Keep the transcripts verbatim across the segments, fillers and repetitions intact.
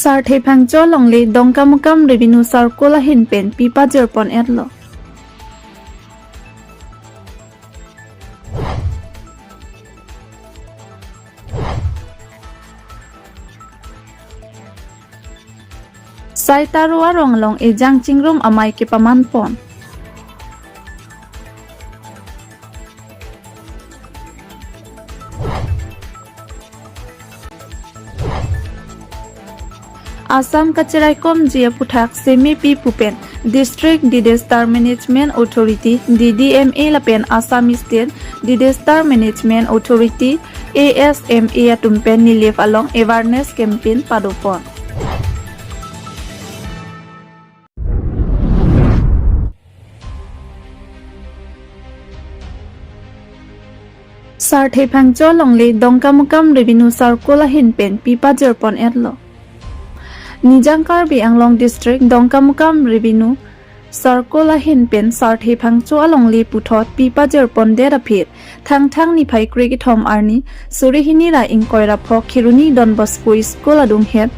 Sarthe Phangcho alongle Dongkamukam Revenue Circle ahin pen pi pajirpon-etlo. Sai Taro arong along ejang chingrum amei kepamanpon. Assam kachiraikomji aphuthak semepi pu pen District Disaster Management Authority, D D M A lapen Assam State Disaster Management Authority, A S M A atum pen Nilip along awareness campaign padopon. Sarthe Phangcho alongle Dongkamukam Revenue Circle ahin pen pi pajirpon-etlo. Nijang Karbi Anglong District Dongkamukam Revenue Circle ahin pen Sarthe Phangcho alongle puthot pi pajirpondet aphi Thangthang niphai krekethom arni suri hini ra ingkoi ra pho Kheroni Don Bosco School adunghet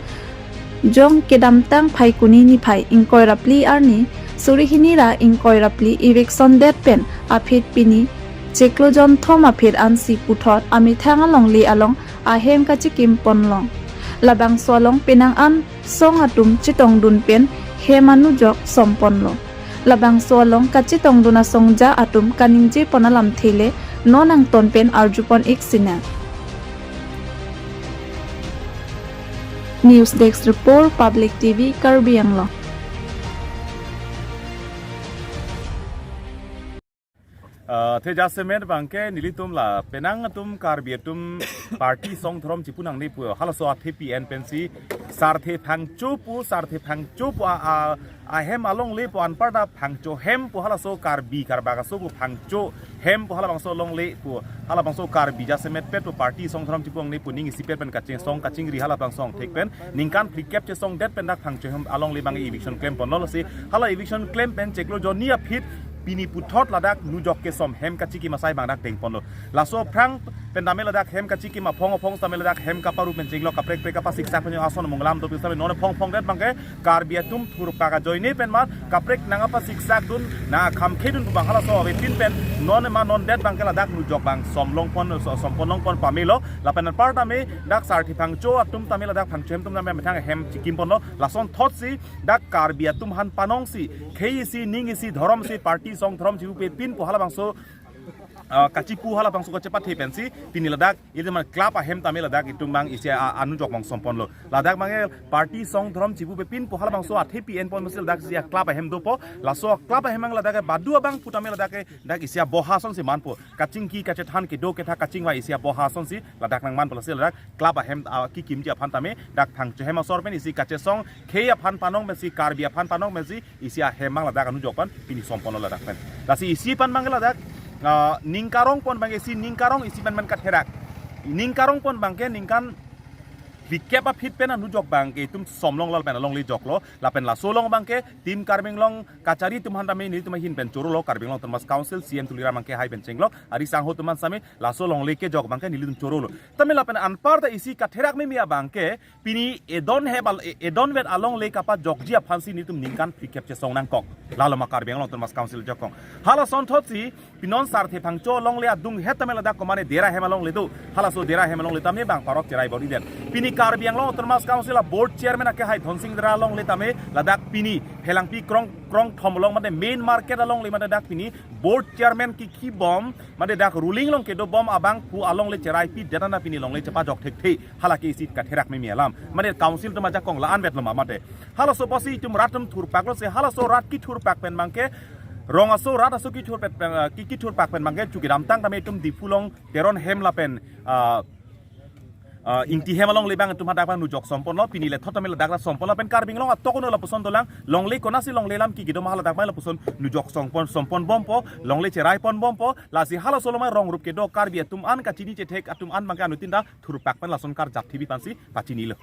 jong kedamtang Phaikuni niphai ingkoi ra phli arni suri hini ra ingkoi ra phli eviction det pen aphi pini chiklo jonthom aphi ansi puthot amethang alongle along ahem kachikim ponlong. Labangso along penang an song atum chetongdun pen hem anujok somponlo. Labangso along kachetongdun asongja atum kaningje pon alamthe le non angton pen arjupon-ik sinang. News Desk Report, Public T V, Karbi Anglong. Ah, the jasemet abangke nelitum la penang atum Karbi atum party song dhorom chipu nangne pu halaso athepi en pensi Sarthe Phangcho pu, Sarthe Phangcho pu a, a, ahem alongle pu anparta Phangcho hem pu halaso Karbi Karbak aso pu Phangcho hem pu halabangso alongle pu halabangso Karbi jasemet pet pu party song dhorom chipu nangne pu ning isipet pen kachesong kachingri halabangso thek pen ningkan phlikep chesongdet pen dak Phangcho hem alongle abang eviction klemponlo si hala eviction klem pen chiklo jonni aphi pini puthot ladak nujok kesom hem kachikim asai abang dak dengponlo. Laso aphrang pen tame ladak hem kachikim aphong aphong tame ladak hem kaparu pen chinglok kaprek prek kapasiksak pen ason munglam do pisa pen non aphong aphongdet abangke Karbi atum thurpak ajoine pen ma kaprek nang apasiksakdun nang akhamkhedun pu abang halaso avepin pen non ma nondet abangke ladak nujok abang somlongpon so- somponlongpon pamelo lapen anparta me dak Sarthe Phangcho atum tame ladak Phangcho hem atum tame methang hem chikimponlo. Lasonthotsi dak Karbi atum aphan panongsi khei isi ning isi dhorom isi party song dhorom chipu pepin pu halabangso ah, kachipu halabangso kachepathe pensi pini ladak ilitum club ahem tame ladak itum abang isi a- anujok abang somponlo. Ladak abangke party song dhorom chipu pepin pu halabangso athepi enpon musil dak isi club ahem dopo. Laso club ahem abang ladak badu abang pu tame ladak dak isi aboha asonsi manpo. Kachingki kachethan kedo ketha kachingvai isi aboha asonsi ladak nangmanpo lasi ladak club ahem ah, kikimji aphan tame dak Phangcho hem asor pen isi kachesong khei aphan panong pensi Karbi aphan panong pensi isi ahem abang ladak anujok aphan pini somponlo ladak pen. Lasi isi aphan abangke ladak ah, ning karongpon abangke isi ning karong isi aphan man katherak. Ning karongpon abangke ningkan phlikep aphi pen anujok abangke itum somlonglo lapen alongle joklo lapen laso along abangke Team Karbi Anglong kachari atum aphan tame nelitum ahin pen chorolo Karbi Anglong Autonomous Council C E M Tuliram abangke hai pen chinglok ari sangho atum aphan tame laso alongle kejok abangke nelitum chorolo. Tame lapen anparta isi katherak mimi abangke pini edon heb al- e- edon vet alongle kapajokji aphansi nelitum ningkan phlikep chesong nangkok. Lalo ma Karbi Anglong Autonomous Council jokong. Halasonthotsi pinon Sarthe Phangcho alongle adunghet tame ladak komane Dera hem alongle do. Halaso Dera hem alongle tame bang parok cherai bor-idet. Pini Karbi Anglong Autonomous Council a board chairman ake hai Dhonsing Dera alongle tame ladak pini Phelangpi krong krongthom along mate main market alongle mate dak pini board chairman kikibom mate dak ruling along kedobom abangphu alongle cheraipidet an pini alongle chepajok thekthe. Hala ke isi katherak mimi alam. Mate council atum ajakong la-an vetlo ma mate. Halaso apotsi itum rat atum thurpaklo si halaso rat kethurpak pen abangke rong aso rat aso kethurpak pen, ah, ke- kethurpak pen abangke chu kedamtang tame itum Diphu along Teron hem lapen, ah, ah, Ingti hem alongle abang itum hadak abang nujok somponlo pini le thot tame ladak la somponlo pen Karbi Anglong atok uno lapuson dolang longle konatsi longle alam ke kedo ma haladak abang lapuson nujok sompon somponbompo longle cheraiponbompo lasi halaso along ma rong rup kedo Karbi atum an kachini chethek atum an abangke anuttin ta thurpak pen lason karjap thibi aphansi pachinilo.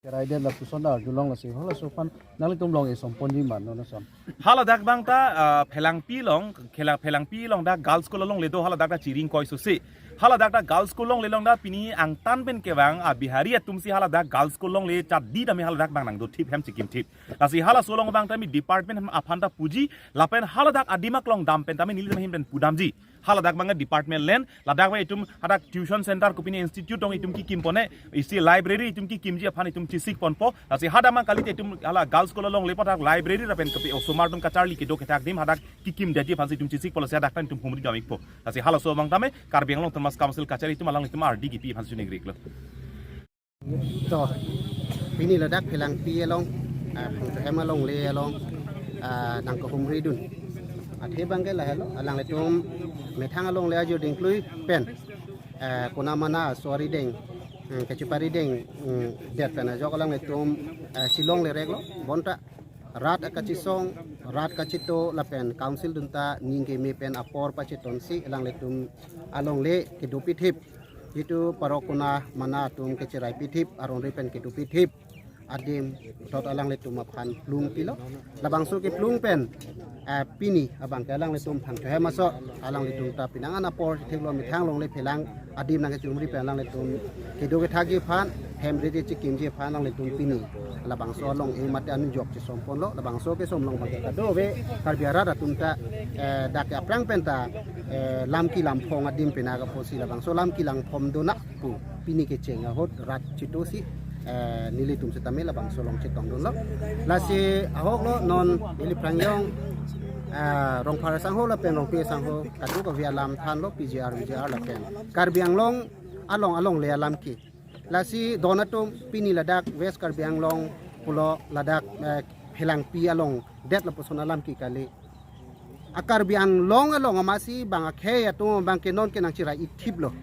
Keraidet lapuson arjulong lasi halaso aphan nanglitum along e somponji ma non ason. Haladak abang ta ah, Phelangpi along khela Phelangpi along dak girls school alongle do haladak ta Chiring koi susi. Haladak ta girls school longle along ta pini angtan pen kevang a Bihari atum si haladak girls school longle chadi tame haladak abang nangdothip hem chekimthip. Lasi halaso along abang tame department hem aphan ta puji lapen haladak adim aklong dam pen tame neli tame hin pen pudamji. Haladak abang department len, ladak abang itum hadak tuition center kopine institute tong itum kekim pon-e, isi library itum kekimji aphan itum chesik ponpo. Lasi hadak abang kali te itum hala girls school alongle apot hadak library lapen kopi osomar atum kacharli kedo kethak adim hadak kekim detji aphan si itum chesik ponlo, lasi hadak pen itum humri dam-ikpo. Lasi halaso abang tame Karbi Anglong Autonomous Council kachari atum along itum ardi kipi aphan si choningrilo. To, pini ladak Phelangpi along, ah, Phangchohem alongle along, ah, nangkehumridun. Athe abang ke lahelo, alanglitum methang alongle ajo dingklui pen, ah, konamana aso arideng, hmm, kachiparideng, hmm, det pen ajok alanglitum, ah, chelongle reklo, bonta rat akachisong, rat kachito lapen council atum ta ning keme pen apor pachetonsi alanglitum alongle kedopithip, jitu parok konamana atum kecheraipithip, aron ri pen kedopithip adim puthot alanglitum aphan plung pilo. Labangso keplung pen, eh, pini abang ke alanglitum Phangchohem aso, alanglitum ta penang an apor theklo, methang longle phelang adim nangkechumri pen alanglitum kedo kethakji aphan, hem riri chekimji aphan alanglitum pini labangso along e mate anujok chesom ponlo. Labangso kesom along abang ke kadokave Karbi arat atum ta, eh, dak ke aphrang pen ta, eh, lamki lamphong adim pena kaposi labangso lamki lamphong dona pu pini kecheng ahut rat chitosi, eh, nelitum setame labangso along chetongdunlo. Lasi ahoklo non neli aphrang jong, eh, Rongphar asangho lapen Rongpi asangho kadokave alam thanlo, P G R, V G R lapen Karbi Anglong along alongle alam ke. Lasi don atum pini ladak West Karbi Anglong pulo ladak, eh, Phelangpi along det lapuson alam ke kali. A Karbi Anglong along amatsi bang akhei atum abang ke non ke nangcheraithiplo,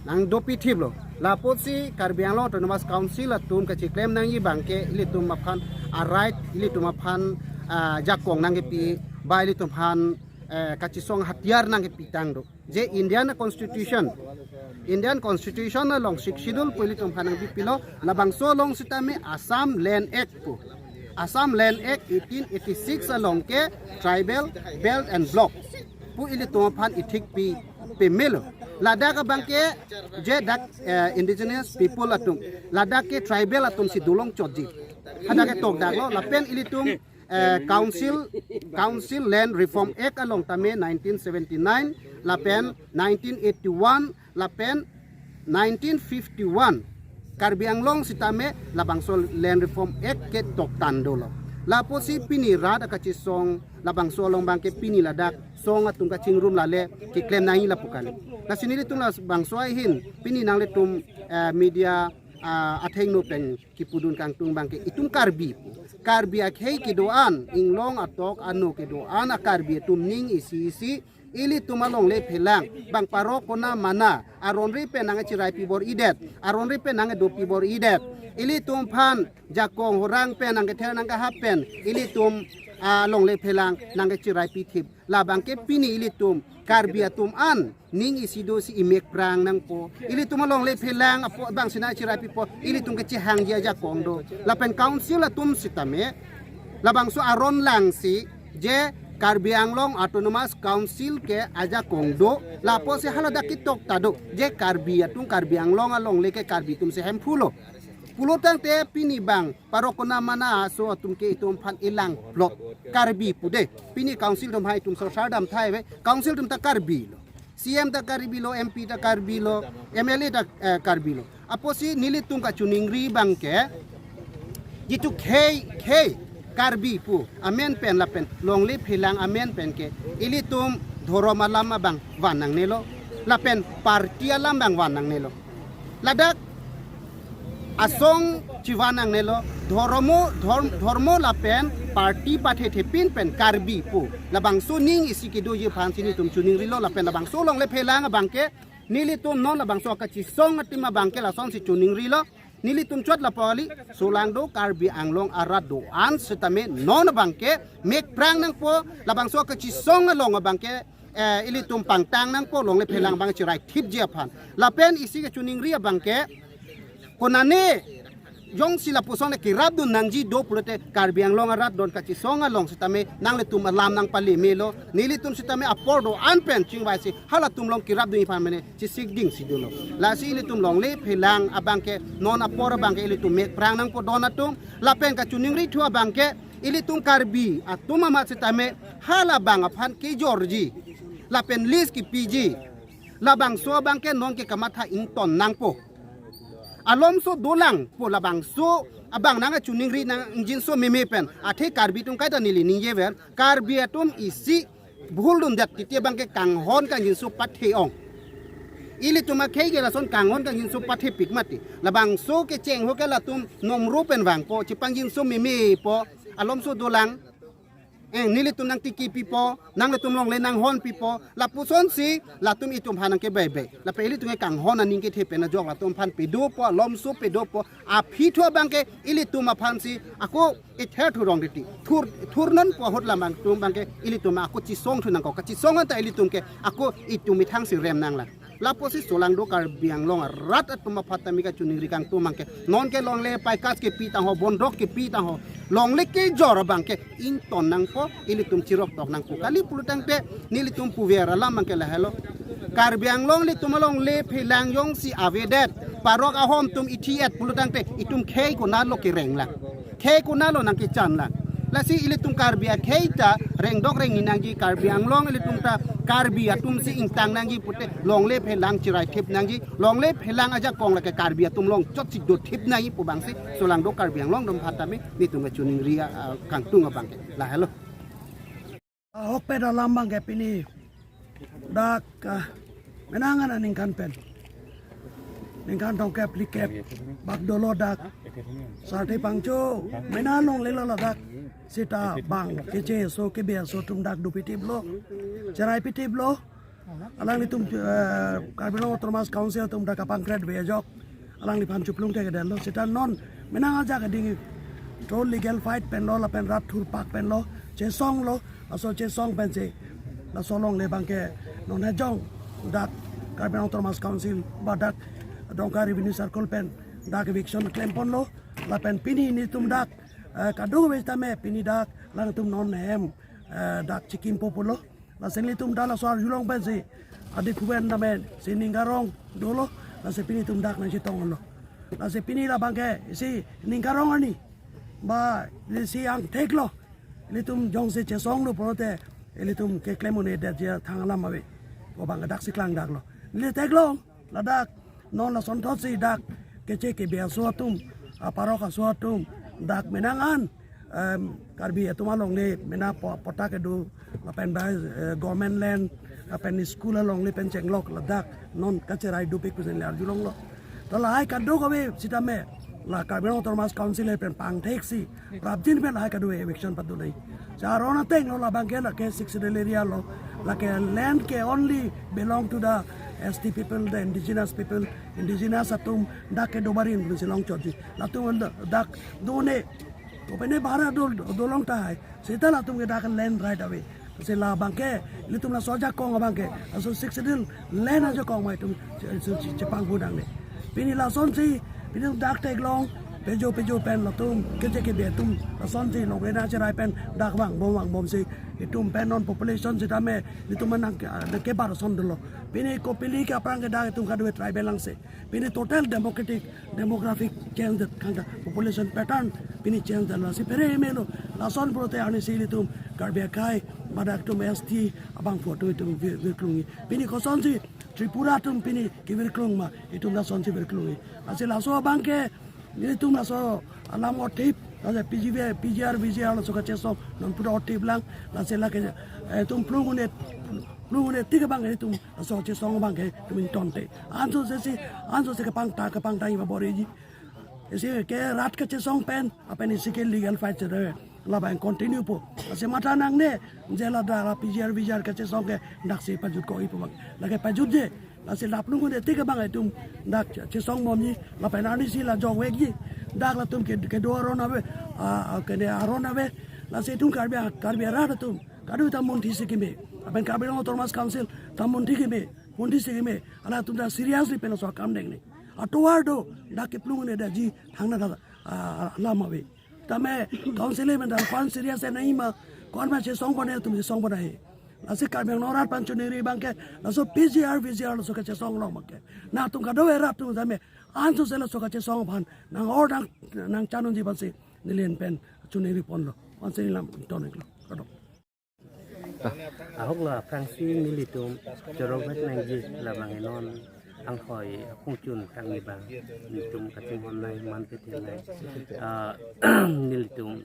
nangdopithiplo. Lapotsi Karbi Anglong Autonomous Council atum kachiklem nangji abang ke ilitum aphan a right, ilitum aphan, ah, jakong nangkepi, ba ilitum aphan, eh, kachisong hatiar nangkepitang do. Je Indian Constitution, Indian Constitution along Sixth Schedule pu ilitum aphan nangpipilo, labangso along setame Assam Land Act pu, Assam Land Act eighteen eighty-six along ke Tribal Belt and Block pu ilitum aphan ithikpi pemelo. Ladak abang ke je dak, eh, indigenous people atum, ladak ke tribal atum si dolong chotji. Hadak ke tokdaklo, lapen ilitum, eh, council, Council Land Reform Act along tame nineteen seventy-nine lapen nineteen eighty-one lapen nineteen fifty-one Karbi Anglong setame labangso Land Reform Act ke toktan dolo. Lapotsi pini rat akachisong labangso along abang ke pini ladak song atum kachingrum lale keklem nangji lapu kali. Lasi nelitum labangso ahin pini nanglitum, eh, media, ah, athengno pen kipudun kangtung abang ke itum Karbi pu. Karbi akhei kedo-an, inglong atok ano kedo-an a Karbi atum ning isi isi, ilitum alongle phelang, bang parok konamana, aron ri pen nangcherai pibor-idet, aron ri pen nangdopi bor-idet, ilitum aphan jakong horang pen nangkether nangkahap pen, ilitum, ah, alongle phelang nangcherai pithip. Labang ke pini ilitum Karbi atum an ning isi do si imek prang nangpo. Ilitum alongle phelang apot bang si nangcherai pipo, ilitum kechehangji ajakong do. Lapen council atum setame labangso aron langsi je Karbi Anglong Autonomous Council ke ajakong do, lapotsi haladak ketok ta do je Karbi atum, Karbi Anglong alongle ke Karbi atum si hemphulo. Pulo tangte pini bang parok konamana aso atum ke itum aphan ilangplot Karbi pu de. Pini council atum hai itum sorsar dam thai ave, council atum ta Karbi lo. C M ta Karbi lo, M P ta Karbi lo, M L A ta, eh, Karbi lo. Apotsi nelitum kachiningri abang ke, jitu khei, khei Karbi pu amen pen lapen longle phelang amen pen ke ilitum dhorom alam abang van nangnelo, lapen party alam abang van nangnelo. Ladak asong chivan nangnelo, dhormo, dhorm-, dhormo lapen party pathethepin pen Karbi pu labangso ning isi kedoji aphan si nelitum chiningrilo, lapen labangso longle phelang abang ke nelitum non labangso kachisong atim abang ke lasonsi chiningrilo. Nelitum chot lapu kali, solangdo Karbi Anglong arat do-an setame non abang ke mek prang nangpo, labangso kachisong along abang ke, eh, ilitum pangtang nangpo, longle phelang abang cheraithipji aphan. Lapen isi kachiningri abang ke, konane Jongsi lapuson le kirapdun nangji do pulote Karbi Anglong arat don kachesong along sitame nanglitum alam nangpale melo, nelitum sitame apor do-an pen chingvaisi halatum along kirapdun aphan mane chesik dingsi dolo. Lasi ilitum longle phelang abangke non apor abangke ilitum mek prang nangpo don atum, lapen kachiningri thu abangke ilitum Karbi atum amat sitame halabang aphan kejorji lapen list kepiji, labangso abangke nonke kamatha ington nangpo. Alomso dolang pu labangso abang nangchiningri nang ingjinso meme pen. Athe Karbi atum kaita neli ningjever, Karbi atum isi bhuldundet titi abangke kanghon kangjinso pathe-ong. Ilitum akhei ke lason kanghon kangjinso pathepik mati. Labangso kecheng ho ke latum nomro pen vangpo, chepangjinso memepo, alomso dolang. Eh, nelitum nangtiki pipo, nanglitum longle nanghon pipo, lapusonsi latum itum aphan nangkebebe. Lapen ilitum ke kanghon aning kethe pen ajok latum aphan pedopo, alomso pedopo, aphi thu abangke ilitum aphansi ako ither thurong riti. Thur, thur nonpo ahut lam atum abangke ilitum ako chesong thu nangkok. Kachesong anta ilitum ke ako itum ithangsi rem nanglang. Lapusi solangdo Karbi Anglong arat atum aphan tame kachiningri kangtung abangke, nonke longle paikas kepi tangho, bondrok kepi tangho, longle kejor abangke ington nangpo, ilitum chirok tok nangpo. Kali pulo tangte nelitum puver alam abangke lahelo. Karbi Anglong ilitum alongle phelang jongsi avedet, parok ahom atum ithi-et pulo tangte itum khei konatlo kerenglang, khei konatlo nangkechanlang. Lasi ilitum Karbi akhei ta rengdok rengni nangji, Karbi Anglong ilitum ta Karbi atumsi ingtang nangji pute longle phelang cherai thip nangji, longle phelang ajakong lake Karbi atum along chotsi do thip nangji pu abangsi solangdo Karbi Anglong atum aphan tame nelitum kachiningri, ah, kangtung abangke lahelo. Ahokpet alam abangke pini dak, ah, menang aningkan pen, ningkan throngkep phlikep bak dolo dak. Sarthe pangcho menang longlelo ladak. Seta bang keche aso kebe aso atum dak dopitiplo, cherai pitiplo. Alanglitum, eh, Karbi Anglong Autonomous Council atum dak kapangkret ave ajok alangliphan chuplung thekdetlo. Seta non menang ajak ading to legal fight penlo lapen rat thurpak penlo, chesonglo, laso chesong pensi laso longle abangke non hajong dak Karbi Anglong Autonomous Council ba dak Dongka Revenue Circle pen dak eviction klemponlo. Lapen pini nelitum dak, eh, kadokave tame pini dak alangtum non hem, eh, dak chikimpo pulo. Lasi nelitum dak laso arjulong pensi adik kuben tame si ning karong dolo. Lasi pini nelitum dak nangchetonglo. Lasi pini labangke si ning karong arni ba si angthek lo. Ilitum jongsi chesonglo pulote ilitum keklem un-edetji athang alam ave. Ko abang dak si klang daklo. Neli theklong ladak non lasonthotsi dak keche kebe aso atum, aparok aso atum dak menang an, em, Karbi atum alongle mena po-, pota kedo lapen ba, eh, government land lapen school alongle pen chenglok ladak non kacherai dopik pusi neli arjulonglo. To lahai kadokave sitame la Karbi Anglong Autonomous Council pen pangtheksi prapjin pen lahai kadokave eviction padunai. Si aron ateng lo, labangke lake Sixth Schedule area lo, lake land ke only belong to the S T people, the indigenous people, indigenous atum dak kedo barim pusi longchotji. Latum dak done, kopine bhara do, dolong tahai. Seta latum ke dak land right ave. Si labangke ilitum laso ajakong abangke, laso Sixth Schedule land ajakong ma itum che-, che-, che-, chepangpu nangne. Pini lasonsi, pini dak theklong, pejo pejo pen latum keche kebe atum lasonsi longle nangcherai pen dak vangbom vangbomsi itum pen non population sitame itum nang ke, nangkebar ason dolo. Pini kopili ke aphrang ke dak itum kadokave tribal angse. Pini total democratic, demographic change det kangta, population pattern pini change detlo, si phere melo. Lason pulote arnisi ilitum Karbi akhei ba dak atum S T abangphu atum itum vir-, virklungji. Pini kosonsi Tripura atum pini kevirklung ma, itum lasonsi virklungji. Lasi laso abangke ilitum laso alam othip, lasi P G V, P G R, V G R laso kachesong non pura othip lang, lasi lake, eh, itum plung un-e, plung un-e tik abang itum laso chesong abangke itum ingtonte. Ansose si, ansose kepangta, kepangta iba boriji. Isi ke rat kachesong pen, lapen isi ke legal fight chere, labang continue po. Lasi matha nangne, je ladak la P G R V G R kachesong ke daksi pajutkokji pu abang. Lake pajutje, lasi laplung un-e tik abang itum dak chesongbomji, lapen arnisi la jongvekji. Dak latum ke, kedo aron ave, a, a, kene aron ave. Lasi itum Karbi, Karbi arat atum kadokave ta munthisi keme. Lapen Karbi Anglong Autonomous Council ta munthi keme, munthisi keme. Halatum ta seriously pen laso akam dengne. Atovar do, dak keplung un-edetji thangnat ta. ah, alam ave. Tame council member aphan serious nangji ma, kon ma chesong pon he, tum chesong pon he. Lasi Karbi Anglong arat aphan choningri abang ke, laso P G R, V G R laso kachesong along abang ke, nangtum kadokave arat atum tame ansose laso kachesong aphan nang-or nang, nangchan unji aphansi neli pen choningri ponlo. Ansi lam ton-iklo. Kardom. Ahok lo aphrangsi nelitum choro-et nangji labang non anghoi aphungchun kangni abang nelitum kachinghon nai, man pethe nai. Ah, nelitum,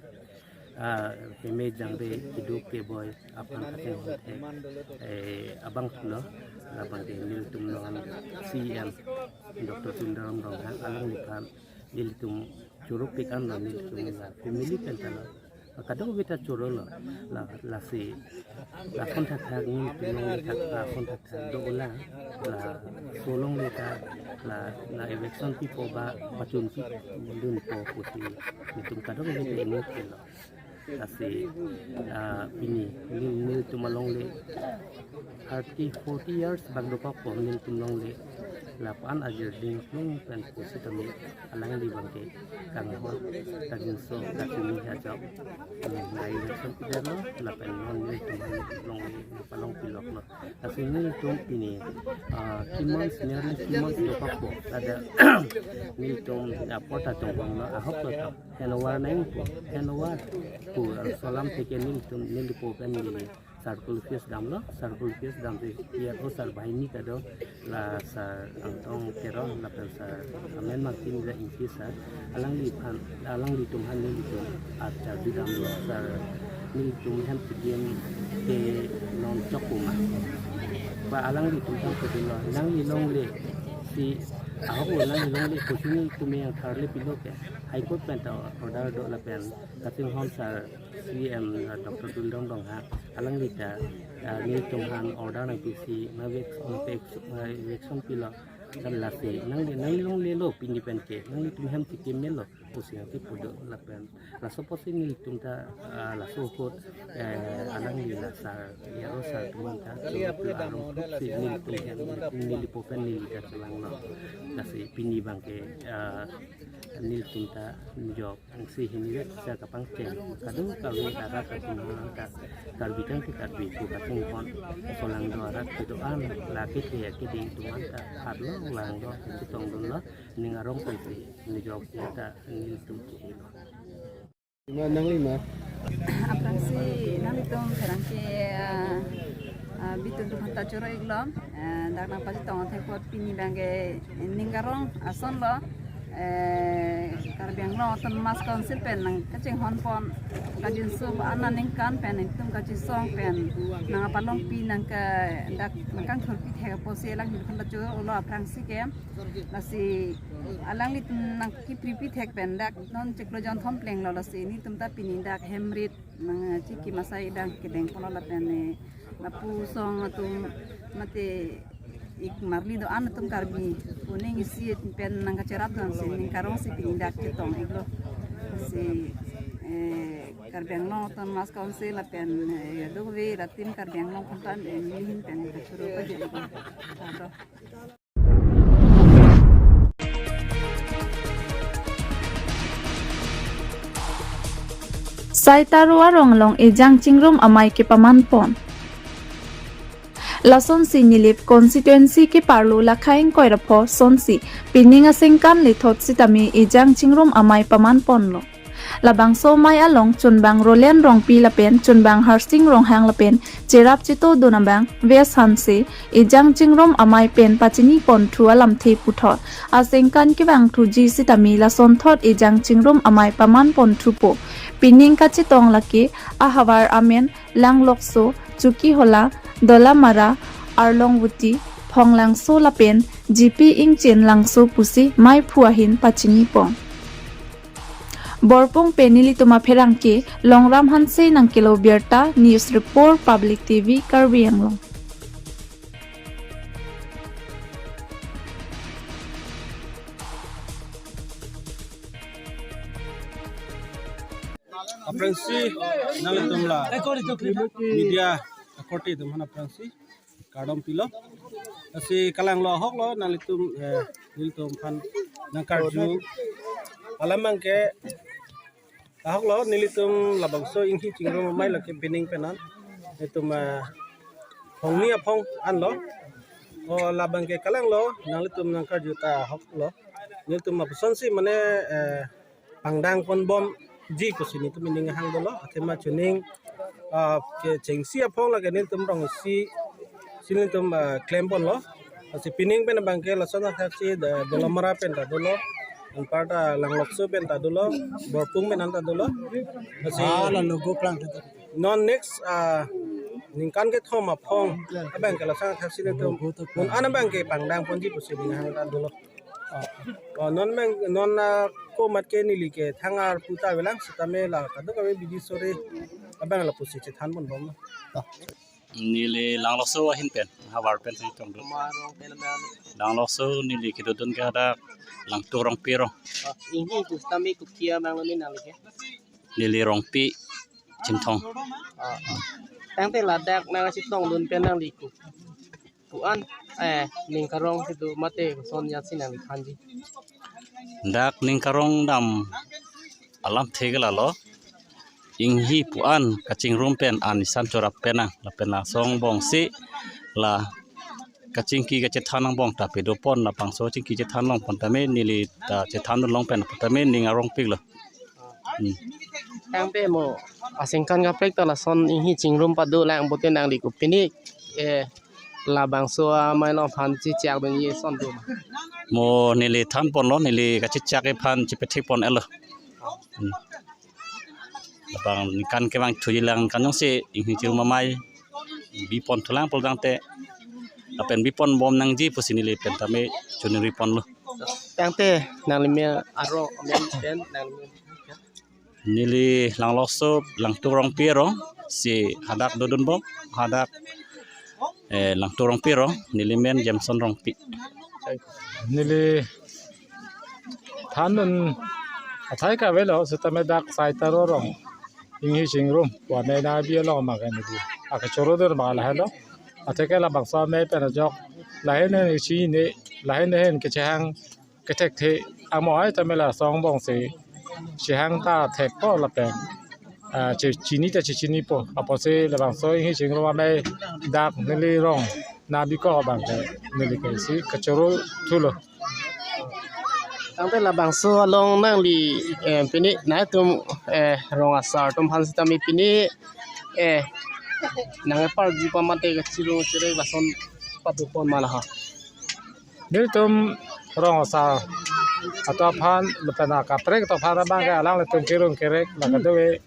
ah, heme jangre keduk keboi aphan kachinghon thek, eh, abangphu lo, labang ke nelitum non C E M Doctor Tuliram Ronghang alangliphan nelitum choro-ik an lo, nelitum la family pen ta lo. Kadokave ta choro lo. La, lasi, lason thakthak nelitum longle thak, lason thakthak do-olang, laso longle ta, la, la eviction pipo ba, pachunpidunpo pusi nelitum kadokave ta inut ke lo. Lasi, ah, pini, nel, nelitum alongle thirty, forty years bak dokok po nelitum longle. Lapu-an ajir ding plung pen pusitame alangli abang ke kanghon, kangjinso, kachini ajok. Hmm, nai election pidet lo, lapen non nelitum along, along pilok lo. Lasi nelitum pini, ah, three months, nearly three months dokok po. Ada nelitum, ah, pota tongpon lo, ahok lo ta handover nangpo, handover pu, ah, laso alam athe ke nelitum, nelipo pen neli circle office damlo, circle office damsi E R O sir banghini ta do, la sir Angtong Teron lapen sir Amen Martin, la Ingti sir, alangliphan, alanglitum aphan nelitum archa bidamlo, sir nelitum hem chikim ke non chokuma. Ba alanglitum aphan kedolo, nangli longle si ahok lo, nangli longle kochini tumi yang tharle pilo ke, High Court pen ta order do lapen kachinghon sir C E M, uh, Doctor Tuliram Ronghang, alangli ta, uh, nelitum aphan order nangpisi, ma evic-, ma evic-, ma eviction pilo, dan lasi, nangli, nangli longlelo pini pen ke, nanglitum hem chikim melo, pusi nangkepu do lapen. Laso apotsi nelitum ta, uh, laso ahut, eh, alangli la sir, E R O sir atum aphan ta, choro-ik arong throksi nelitum hem, nelipo pen neli ta chelanglo. Lasi pini abang ke, uh, nelitum ta nijok angsi hini vet sa kapangcheng. Kadokave arat atum aphan ta Karbi tang ke Karbi pu kachinghon. Laso lang do arat kedo-an, lake the keding atum aphan ta hat lo, lang do, chetongdunlo, ning arong pensi nijok ta nelitum chihilo. Ma nangli ma? Aphrangsi nanglitum pherangke, ah, ah, bitum atum aphan ta choro-iklo, eh, dak nangpachetong thek apot pini abang ke ning karong ason lo, eh, Karbi Anglong Autonomous Council pen nangkachinghon pon, kangjinso ba-an aningkan pen, itum kachesong pen, nangpalongpi nangke dak nangkangthurpi thek apotsi alanglitum aphan ta choro-iklo aphrangsi ke, lasi alanglitum nangkepripi thek pen dak non chiklo jonthom plenglo, lasi nelitum ta pini dak hem rit nangchikim asai dang kedeng polo lapen, eh, lapu song atum mate ik marli do-an atum Karbi pu ning isi pen nangkacherap dun si ning karong si pini dak chetong-iklo. Si, eh, Karbi Anglong Autonomous Council lapen, eh, dokave latum Karbi Anglong aphan ta, eh, nelihin pen kachoro pajir-iklo. Kardom. Sai Taro arong along Ejang Chingrum Amei kepaman pon. Lasonsi Nilip constituency keparlo lakha ingkoi ra pho asonsi pining aningkan lethot sitame Ejang Chingrum Amei paman ponlo. Labangso amei along chunbang Roland Rongpi lapen chunbang Harsing Ronghang lapen cherap chetongdun abang West Hanse, Ejang Chingrum Amei pen pachini ponthu alamthe puthot aningkan kevangthuji sitame lasonthot Ejang Chingrum Amei paman ponthupo. Pining kachetong lake ahavar amen Langlokso, Chokihola, Dolamara, Arlongvuti, Phonglangso lapen G P Ingchen Langso pusi meiphu ahin pachini pon. Borpung pen nelitum apherangke Longram Hanse nangkelo birta, news report, Public T V, Karbi Anglong. Aphrangsi nanglitum la media akorte atum aphan aphrangsi kardom pilo. Lasi kalanglo ahok lo nanglitum, eh, nelitum aphan nangkarju Alam abangke ahok lo, nelitum labangso Inghi Chingrum Amei lake pining pen an. Nelitum, ah, phongni aphong anlo. O labangke kalang lo, nanglitum nangkarju ta ahok lo. Nelitum apusonsi mane, eh, pangdang ponbomji pusi nelitum ining ahang dolo. Athema chuning, ah, kechengsi aphong lake nelitum rong isi si nelitum, ah, klem ponlo. Lasi pining pen abangke lason athaksi da Dolamara pen ta dolo. Anparta Langlokso pen ta dolo. Borpung pen an ta dolo. Lasi Ah, la logo plang ta. Non next, ah, ningkan kethom aphong abangke lason athaksi nelitum. Logo ta plang. Un an abangke pangdang ponji pusi ining ahang ta dolo. Oh, non abang, non, ah, komat ke neli ke thangar puta avelang sitame la kadokave bidi sore abang lapusi chethan ponbom. Neli Langlokso ahin pen, havar pen si tongdun. Langlokso neli kedodun ke hadak Langtuk Rongpi arong. Oh, Inghi pu sitame kopi abang lo ne nangli ke? Neli Rongpi Chinthong. Oh. Tangte ladak nangchetongdun pen nangli ko pu-an, eh, ning karong kedo mate koson jatsi nangli thanji? Dak ning karong dam alamthe ke lalo. Inghi pu-an kachingrum pen an isan chorap pen nang, lapen lason angbong si la kachingki kachethan angbong ta pado pon, labangso chingki chethan long pon tame neli ta chethan dun long pen tame ning arong piklo. Hmm. Tangte mo aningkan kaprek ta lason Inghi Chingrum pado lang pute nangli ko pini, eh, labangso amei along aphan chechak dunji ason do ma? Mo neli than ponlo, neli kachechak aphan chepethek pon-etlo. Hmm. Labang ningkan kevang thuji lang kan jongsi Inghi Chingrum Amei bi pon thulang pulo tangte lapen bi ponbom nangji pusi neli pen tame choningri ponlo. Tangte nanglimen arong amen pen nangli? Neli Langlokso Langtuk Rongpi arong si hadak dodunbom, hadak, eh, Langtuk Rongpi arong, neli men Jameson Rongpi. Neli than dun athai kavelo sitame dak Saitaro arong Inghi Chingrum pu amei nabi along ma ke neli akechoro dun ma lahelo. Atheke labangso amei pen ajok lahin ahin chini, lahin ahin kechehang kethekthe amo ai tame lason angbong si chehang ta thekpo lapen, ah, che-, chini ta chechinipo. Apotsi labangso Inghi Chingrum Amei dak neli rong nangbi kok abangke neli ke si kachoro thulo. Tangte labangso along nangli, eh, pini nangtum, eh, rong asar atum aphan sitame pini, eh, nang-eparji pamate kachirung cherek lason pado pon ma laha? Nelitum rong asar atum aphan lapen akaprek atum aphan abangke alanglitum kirung kerek la kadokave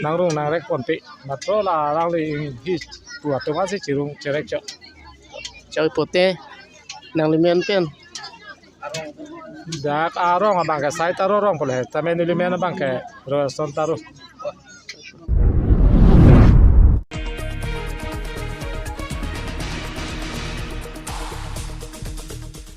nangrung nangrek ponpe. Matro la alangli Inghi pu atum asi chirung cherek chot. Choi pute nanglimen pen? Dak arong abangke Saitaro arong pulo he. Tame nelimen abangke Roson Taro.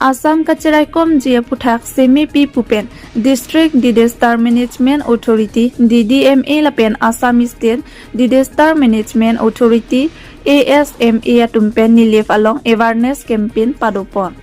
Assam kachiraikomji aphuthak semepi pu pen District Disaster Management Authority, D D M A lapen Assam State Disaster Management Authority, A S M A atum pen Nilip along awareness campaign pado pon.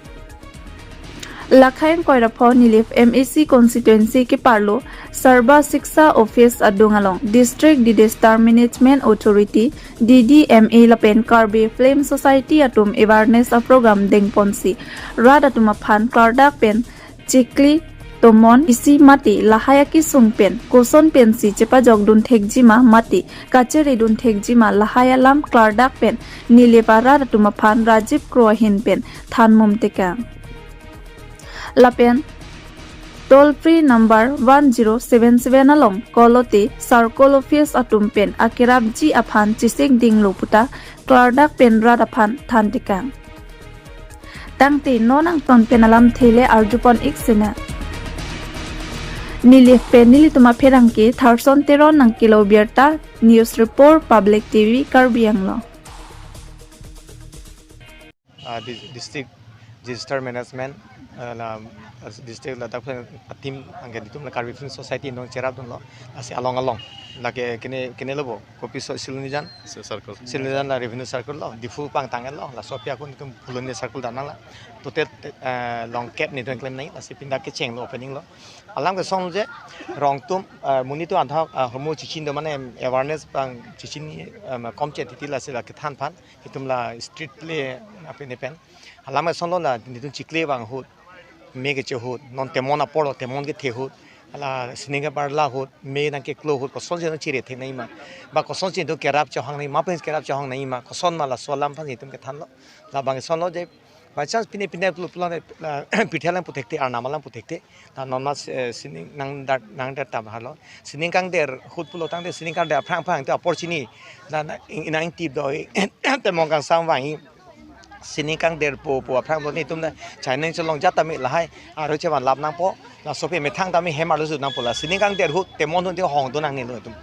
Lakhai ingkoi ra pho Nilip M A C constituency keparlo Sarva Shiksha Office adung along District Disaster Management Authority, D D M A lapen Karbi Film Society atum awareness a program dengponsi rat atum aphan klardak pen chikli tomon isi mate lahai akesung pen koson pensi chepajok dun thekji ma mate kachere dun thekji ma lahai alam klardak pen Nilip arat atum aphan Rajiv Kro ahin pen thanmum tekang. Lapen toll free number one zero seven seven along call lote circle office atum pen akerapji aphan chisik dinglo puta klardak pen rat aphan than tekang. Tangte non angton pen alamthe le arjupon ik sena. Nilip pen nelitum apherangke Tharson Teron nangkelo birta, News Report, Public T V, Karbi Anglong. Ah, di-, District Disaster Management, ah, la, ah, District ladak pen a-team abangke nelitum la Karbi Film Society non cherap dunlo, lasi along along. Lake kene, kene lo bo, kopi so Silonijan? Sil Circle. Silonijan la Revenue Circle lo, Diphu pangtang lo, laso pi ako nelitum Phuloni Circle damnang la. Total, eh, longkep netum klem nai, lasi pini dak kechenglo, opening lo. Alam keson je, rong atum, eh, monit atum adhak, eh, hormu chichin do mane awareness abang chichin, eh, komche titi, lasi la kethan aphan, itum la street play apin pen. Alam kesonlo la netum chikli abang ahut, me keche ahut, non temon apor lo, temon kethe ahut, la sining kebarla ahut, me nangkeklo ahut, kosonsi nang chiri thek nangji ma, ba kosonsi netum kerap chehang nangji ma, pen kerap chehang nangji ma, koson ma, laso alam aphan itum kethanlo. Labang kesonlo je, by chance pine pine pulo pulo ne, la, pithe alam puthekte, arnam alam puthekte. La non ma, eh, sining nangder, nangder tam halo. Sining kangder ahut pulo tangte, sining kangder aphrang aphrang te apor chini. La na, ing, nangtip do, temon kangsam vangji. Sining kangderpo pu aphrang lo netum na, chai nangchelong jat tame lahai, arlo chevan lap nangpo. Laso pen methang tame hem arlo sut nangpo, la sining kangder ahut, temon ahut te hong do nangne lo itum.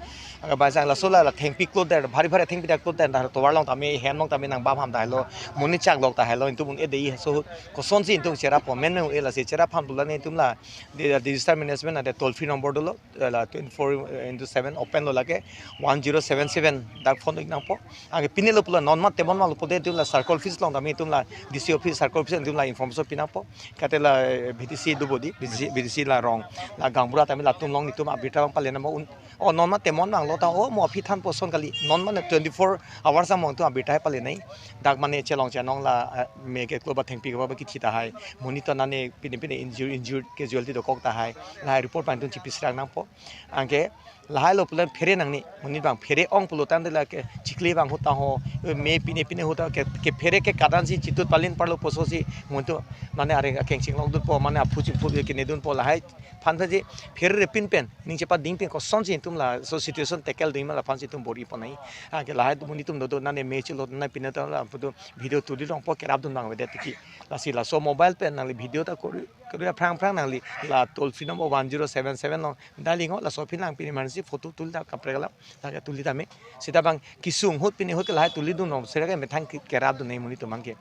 Aga baisang laso la, la thengpi kloder, bhari bhari thengpi ta kloder, ta tovar along tame, hem along tame nangbam ham ta helo, monit chak lok ta helo, itum un-e dei laso ahut, kosonsi itum cherappo, men men un-e, lasi cherap aphan pulo netum la, di-, disaster management ante toll free number dolo, la twenty-four into seven open lo, lake one zero seven seven dak phone nangpo. Anke pine lo pulo non ma temon ma lo pulote itum la circle office along tame itum la D C office, circle office itum la information pi nangpo. Kate la, eh, V D C do bodi, V D C, V D C la rong, la gaonbura tame latum along itum abirta abang pale nangpo un. O non ma temon vanglo ta, o mo aphi thanpo ason kali. Non mane twenty-four hours among itum abirta pale nai. Dak mane chelong chenong la, eh, me keklo ba thengpi keba ba kithi tahai. Monit atum nane pine pine injured, injured casualty dokok tahai. Lahai report abang itum chipi serang nangpo. Anke lahai lo pulo phere nangne. Monit abang phere ong pulo tangte lake chikli abang ahut ta ho, me pine pine ahut ta ke, kephere ke kadansi chitut palin parlo pusosi monit atum mane areng akeng chinglok dunpo, mane aphu chiphu kene dunpo, lahai aphan ta je pherere pin pen, ning chepading pen kosonsi itum laso situation tackle ding ma, la aphansi itum bor-i pon nai. Anke lahai monit atum dodo nane me chelo nane pine ta la putu video tuli longpo, kerap dun abang avedet tiki. Lasi laso mobile pen nangli video ta kori, kori aphrang aphrang nangli la toll free number one zero seven seven along dial-i ngo, laso aphi nang pini emergency photo tuli ta kaprek alam, ta tuli tame. Seta abang kesung ahut pine ahut ke lahai tuli dun long, seta ke methang ke-, kerap dun nai monit atum abang ke.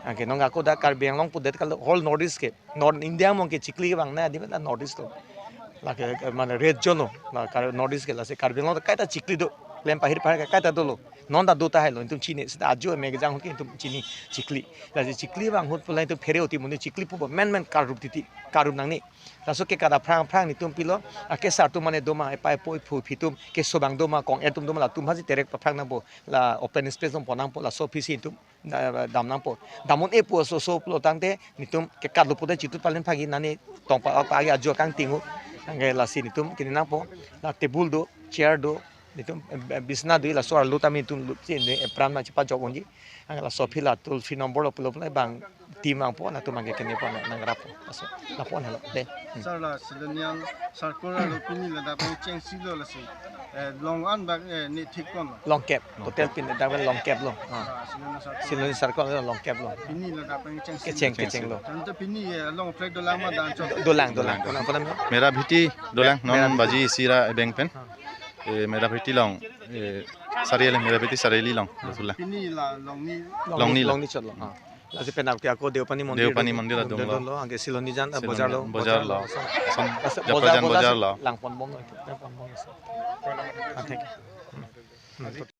Anke non ako dak Karbi Anglong pudet kali, whole North East ke, North India among ke chikli abang na, di mane North East lo. Lake, eh, mane red zone lo, la Kar-, North East ke, lasi Karbi Anglong kaita chikli do, Klem Pahir Pahar ke kaita dolo. Non ta do tahai lo, itum chini, seta ajo me kejang ahut ke itum chini chikli. Lasi chikli abang ahut pulo itum phere oti monit chikli pupo, men men karup titi, karup nangne. Laso ke kada aphrang aphrang netum pilo, akesar atum mane do ma, epai epoi ephu ephi atum, keso abang do ma, kong-et atum do ma, latum aphansi terek paphrang nangpo, la open space along pon nangpo, laso aphisi itum da-, dam nangpo. Dam un-e pu aso aso pulo tangte, netum kekat lo pulote chitut palin phagi nane tong pa, pa agi ajo kangting ahut. Anke lasi netum kini nangpo, la table do, chair do, netum, eh, bisna do, laso arlo tame netum lut si ne epran ma chepajok unji. Anke laso aphi la toll free number lo pulo pulo abang team nangpo, latum abang ke kene pon nangrappo. Laso, lapu-an helo. De. Hmm. Sir, la Silonijan circle arlo pini ladak pangchengsi lo lasi, eh, long an bak, eh, ne thik pon lo. Longkep. Total pini dak pen longkep lo. Ah. Ah, Silonijan circle. Silonijan circle lo longkep lo. Pini ladak pangchengsi. Kecheng, kechenglo. Tangte pini, eh, along flag dolang ma dan chot. Do-, dolang, dolang. Dolang. Dolang, dolang. Mera Bheti dolang, non Mera Bheti. Baji isi ra ebeng pen. Ah. Eh, Mera Bheti along, eh, sari ali, Mera Bheti sari ali along, dolang. Pini la longni. Longni, longni la. Longni chot lo. Ah. Lasi penap ke ako Deopani Mondir. Deopani Mondir adung lo. Adung lo, anke Silonijan, ah, Silonijan, bojar lo. Bojar lo. Bojar lo. Som-, Lasi Japrajan bojar, bojar bojar lo. Lang pon bom lo, lang pon bom lo. Ah, thank you. Hmm. Hmm.